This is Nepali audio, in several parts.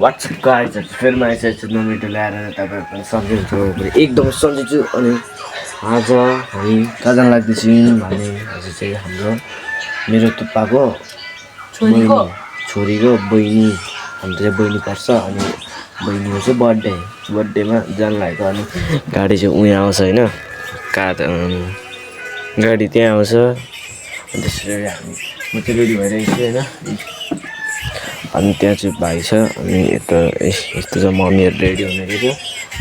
व्हाट्सएप गाइज फिर मैं ऐसे नौ भिडियो ल्याएर तपाईहरु पनि सम्झिन्छु एकदम सम्झिन्छु अनि आज हामी कहाँ जान लाग्दैछौँ भने आज चाहिँ हाम्रो मेरो तुप्पाको छोरीको बहिनी हाम्रो चाहिँ बहिनी पर्छ अनि बहिनीको चाहिँ बर्थडेमा जान लागेको अनि गाडी चाहिँ उहाँ आउँछ हैन गाडी त्यहाँ आउँछ अनि त्यसरी हामी म चाहिँ रेडी भइरहेको छु हैन अनि त्यहाँ चाहिँ भाइ छ अनि यता यस्तो चाहिँ मम्मीहरू रेडी हुने रहेछ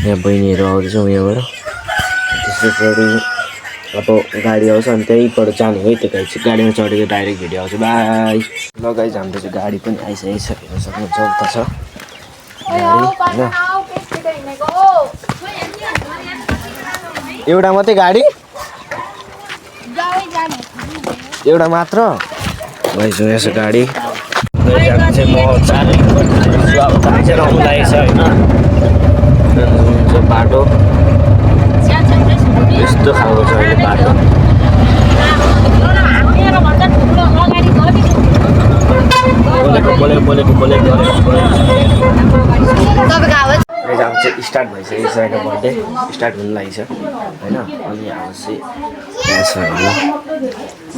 यहाँ बहिनीहरू आउँदैछ उहाँबाट त्यसरी अब गाडी आउँछ अनि त्यहीँबाट जाने है त्यो गाडीमा चढेको डाइरेक्ट भिडियो आउँछ बाई ल गाइज हाम्रो चाहिँ गाडी पनि आइसकेको छ हेर्न सक्नुहुन्छ उता छ एउटा मात्रै गाडी एउटा मात्र भाइजो यसो गाडी चाहिँ म आउँदैछ होइन बाटो यस्तो खालको छ अहिले बाटो बोलेको चाहिँ स्टार्ट भइसकेको छ होइन बर्थडे स्टार्ट हुनु लागेको छ होइन अनि अब चाहिँ यहाँ छ होइन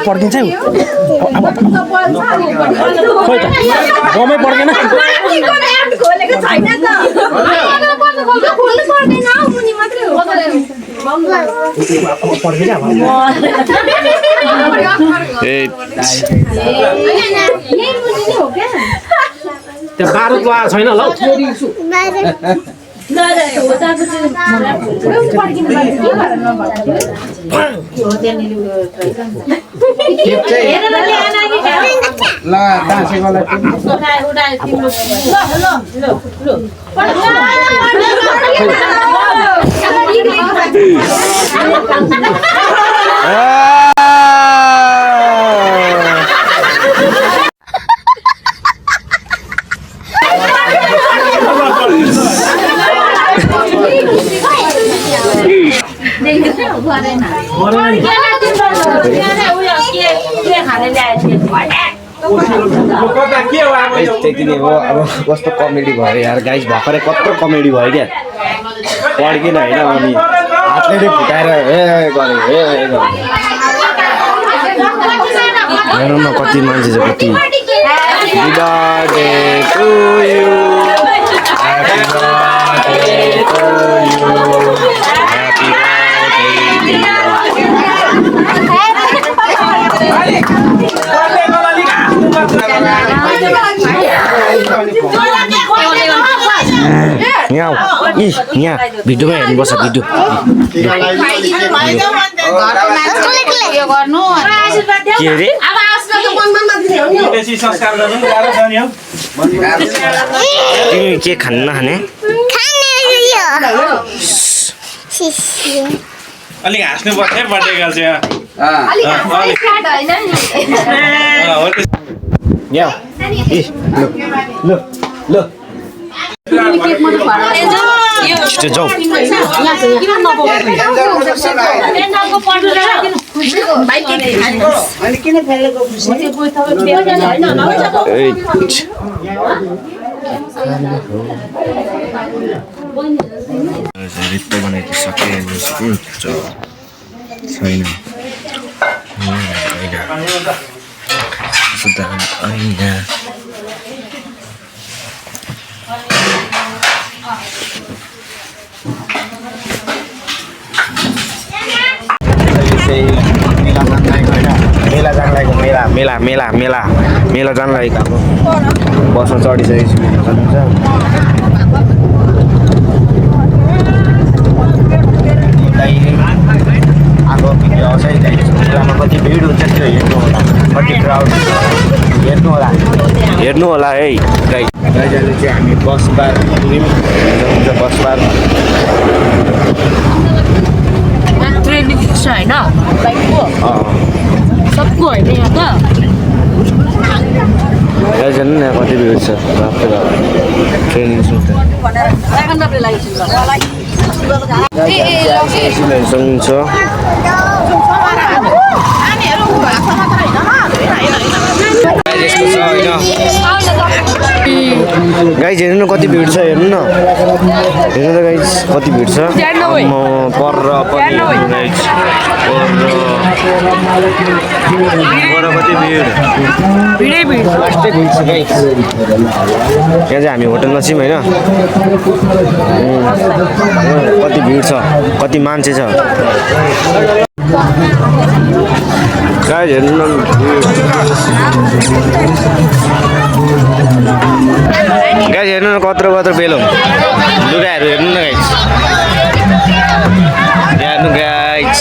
पड्किन्छ खोइ त गमै पर्दैन त्यो बारुद लगाएको छैन ल त्यति नै हो अब कस्तो कमेडी भयो यार गाइस भर्खरै कत्रो कमेडी भयो क्या पड्किन होइन अनि हातले फुटाएर हेर्नु न कति मान्छे छ कति यहाँ भिडियोमा हेर्नुपर्छ भिडियो के अरे तिमी के खान्न नखाने अलिक हाँस्नु पर्छ है बर्थडे गर्ल चाहिँ छिटो जाऊ रित्तो बनाइसकेँ छैन ऐना मेला मेला मेला मेला जान लागेको अब बसमा चढिसकेको छु आएको भ्याउँछ मेलामा कति भिड हुन्छ त्यो हेर्नु होला कति क्राउड हेर्नु होला है गाइज अहिले चाहिँ हामी बस पार्क पुग्यौँ बस पार्क ट्रेनिङ छ होइन बाइकको सबको होइन यहाँ त यहाँ न कति भिड छ ट्रेनिङ सुन्छ गाइज हेर्नु न कति भिड छ हेर्नु न हेर्नु त गाइज कति भिड छ म पर कति भिड लास्टै भिड छ गाइज यहाँ चाहिँ हामी होटलमा छौँ होइन कति भिड छ कति मान्छे छ गाइज हेर्नु न गाइज हेर्नु न कत्रो बेलो लुगाहरू हेर्नु न गाइज हेर्नु गाइज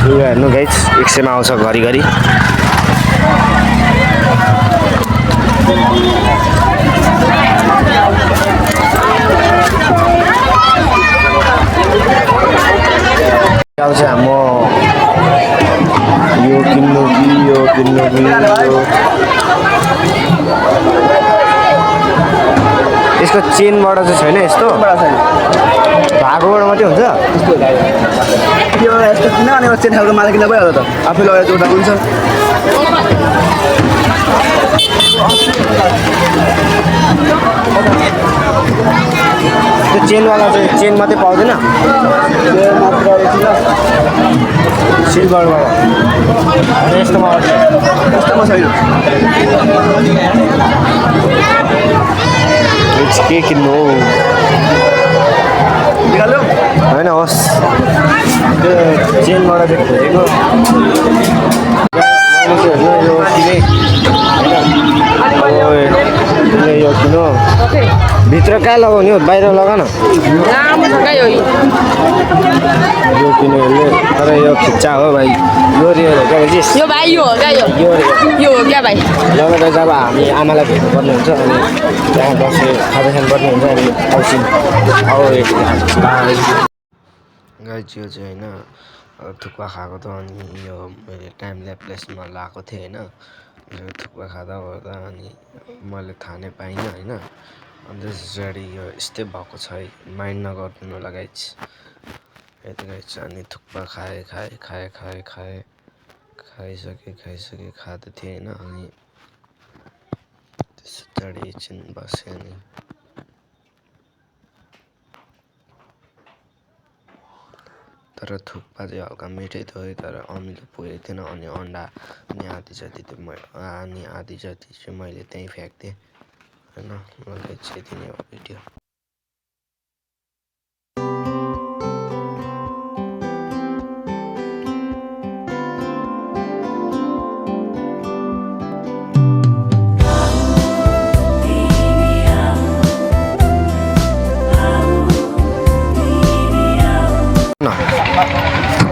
लुगा हेर्नु गाइज 100मा आउँछ घरिघरि आउँछ म यो किन्नु यसको चेनबाट चाहिँ छैन यस्तो धागोबाट मात्रै हुन्छ यो यस्तो किन अनि चेन खालको माला किन भइहाल्यो त आफै लगेर जोड्दा हुन्छ त्यो चेनवाला चाहिँ चेन मात्रै पाउँदैन सिल्भरबाट यस्तोमा छैन के किन्नु हो निकाल्यो होइन होस् त्यो चेनबाट चाहिँ खोजेको यो किने यो किन भित्र कहाँ लगाउने हो बाहिर लगा न यो किन्यो तर यो खिच्चा हो भाइ यो यो भाइ यो हो क्या यो हो क्या भाइ लगेर जब हामी आमालाई भेट्नुपर्ने हुन्छ अनि त्यहाँ बसेर खाजा खानुपर्ने हुन्छ अनि आउँछौँ गाइज यो चाहिँ होइन थुक्पा खाएको त अनि यो मैले टाइम ल्याप्लेसमा लगाएको थिएँ होइन यो थुक्पा खाँदा ओर्दा अनि मैले थाहा नै पाइनँ होइन अन्त रेडी यो यस्तै भएको छ है माइन्ड नगर्नु होला गाइज यति गाइज अनि थुक्पा खाइसकेँ खाँदै थिएँ होइन अनि त्यसरी एकछिन बसेँ अनि तर थुक्पा चाहिँ हल्का मिठै थियो तर अमिलो पुगेको थिएन अनि अन्डा अनि आधी जति चाहिँ मैले त्यहीँ फ्याँक्थेँ होइन मलाई चाहिँ यति नै हो भिडियो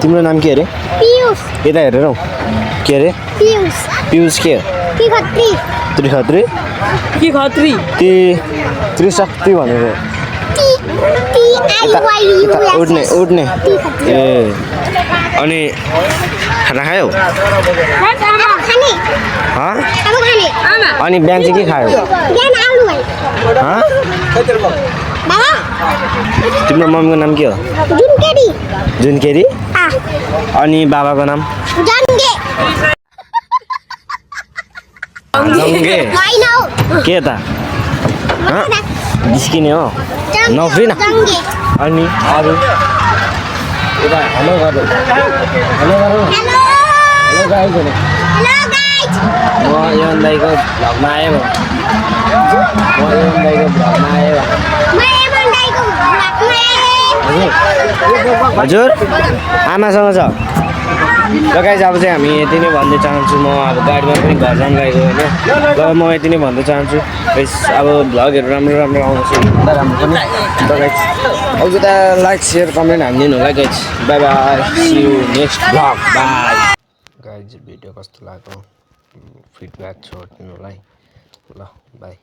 तिम्रो नाम के अरे पीयूष यता हेरेर हौ के अरे पीयूष के त्रिखत्री त्रिशक्ति भनेको उड्ने ए अनि खाना खायौ अनि बिहान चाहिँ के खायौ तिम्रो मम्मीको नाम के हो जुनकेरी अनि बाबाको नाम जङ्गे के त बिस्किने हो नफ्री न अनि अरू हेलो गरौँ हेलो गाइज म यमन दाइको भ्लगमा आएँ हजुर आमासँग छ ल गाइज अब चाहिँ हामी यति नै भन्दै चाहन्छु म अब गाडीमा पनि घर जानु लागेको होइन ल म यति नै भन्दै चाहन्छु गाइज अब भ्लगहरू राम्रो राम्रो आउँछ राम्रो पनि ल गाइज अघि त लाइक सेयर कमेन्ट हानिदिनु होला guys bye bye see you next vlog bye guys video कस्तो लाग्यो फिडब्याक छोडिदिनु होला है ल बाई